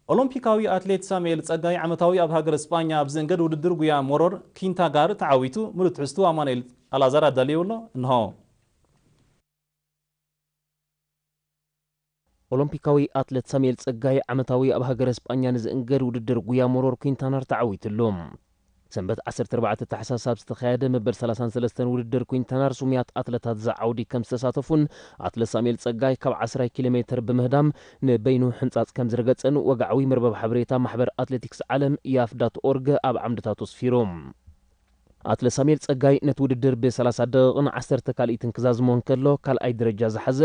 ኦሎምፒካዊ ኣትሌት ሳሙኤል ጸጋይ ዓመታዊ ኣብ ሃገረ ስጳኛ ኣብ ዝእንገድ ውድድር ጉያ ሞሮር ኪንታናር ተዓዊቱ። ምሉእ ትሕዝቱ ኣማኑኤል ኣልኣዛር ኣዳልዩ ኣሎ። እንሆ። ኦሎምፒካዊ ኣትሌት ሳሙኤል ጸጋይ ዓመታዊ ኣብ ሃገረ ስጳኛ ንዝእንገድ ውድድር ጉያ ሞሮር ኪንታናር ተዓዊትሉ። ሰንበት ዓሰርተ ኣርባዕተ ታሕሳስ ኣብ ዝተኻየደ መበል ሰላሳን ሰለስተን ውድድር ኩንታናር ስሙያት ኣትለታት ዝዓውዲ ከም ዝተሳተፉን ኣትለት ሳሙኤል ጸጋይ ካብ ዓስራይ ኪሎ ሜትር ብምህዳም ንበይኑ ሕንጻጽ ከም ዝረገጸን ወግዓዊ መርበብ ሓበሬታ ማሕበር ኣትሌቲክስ ዓለም ያፍ ዳት ኦርግ ኣብ ዓምድታቱ ኣስፊሩ። ኣትለት ሳሙኤል ጸጋይ ነቲ ውድድር ብ30 ደቂቕን ዓሰርተ ካልኢትን ክዛዝሞ እንከሎ ካልኣይ ደረጃ ዝሓዘ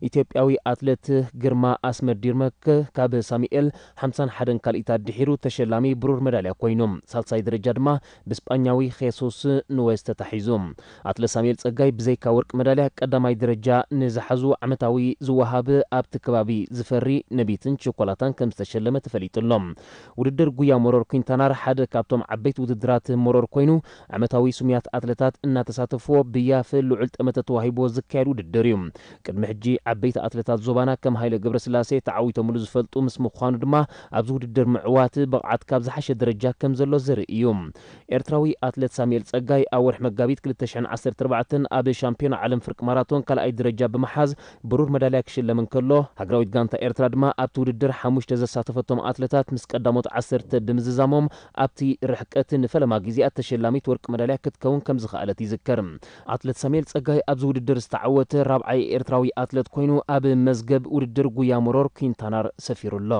ኢትዮጵያዊ ኣትለት ግርማ ኣስመዲርመክ ካብ ሳሙኤል ሓምሳን ሓደን ካልኢታት ድሒሩ ተሸላሚ ብሩር መዳልያ ኮይኑ፣ ሳልሳይ ደረጃ ድማ ብስጳኛዊ ኼሱስ ኑዌስ ተታሒዙ። ኣትለ ሳሙኤል ጸጋይ ብዘይካ ወርቂ መዳልያ ቀዳማይ ደረጃ ንዝሓዙ ዓመታዊ ዝወሃብ ኣብቲ ከባቢ ዝፈሪ ነቢትን ቸኮላታን ከም ዝተሸለመ ተፈሊጡ ኣሎ። ውድድር ጉያ መሮር ኩንታናር ሓደ ካብቶም ዓበይቲ ውድድራት መሮር ኮይኑ፣ ዓመታዊ ስሙያት ኣትለታት እናተሳተፍዎ ብያፍ ልዑል ጠመተ ተዋሂብዎ ዝካየድ ውድድር እዩ። ቅድሚ ሕጂ ዓበይቲ ኣትለታት ዞባና ከም ሃይለ ገብረስላሴ ተዓዊቶምሉ ዝፈልጡ ምስ ምዃኑ ድማ ኣብዚ ውድድር ምዕዋት ብቕዓት ካብ ዝሓሸ ደረጃ ከም ዘሎ ዘርኢ እዩ። ኤርትራዊ ኣትሌት ሳሙኤል ጸጋይ ኣብ ወርሒ መጋቢት ክልተ ሽሕን ዓሰርተ ኣርባዕተን ኣብ ሻምፒዮና ዓለም ፍርቂ ማራቶን ካልኣይ ደረጃ ብምሓዝ ብሩር መዳልያ ክሽለም እንከሎ፣ ሃገራዊት ጋንታ ኤርትራ ድማ ኣብቲ ውድድር ሓሙሽተ ዘሳተፈቶም ኣትለታት ምስ ቀዳሞት ዓሰርተ ብምዝዛሞም ኣብቲ ርሕቀት ንፈለማ ግዜኣ ተሸላሚት ወርቂ መዳልያ ክትከውን ከም ዝኸኣለት ይዝከር። ኣትሌት ሳሙኤል ጸጋይ ኣብዚ ውድድር ዝተዓወተ ራብዓይ ኤርትራዊ ኣትሌት ኮይኑ ኣብ መዝገብ ውድድር ጉያ መሮር ኩንታናር ሰፊሩ ኣሎ።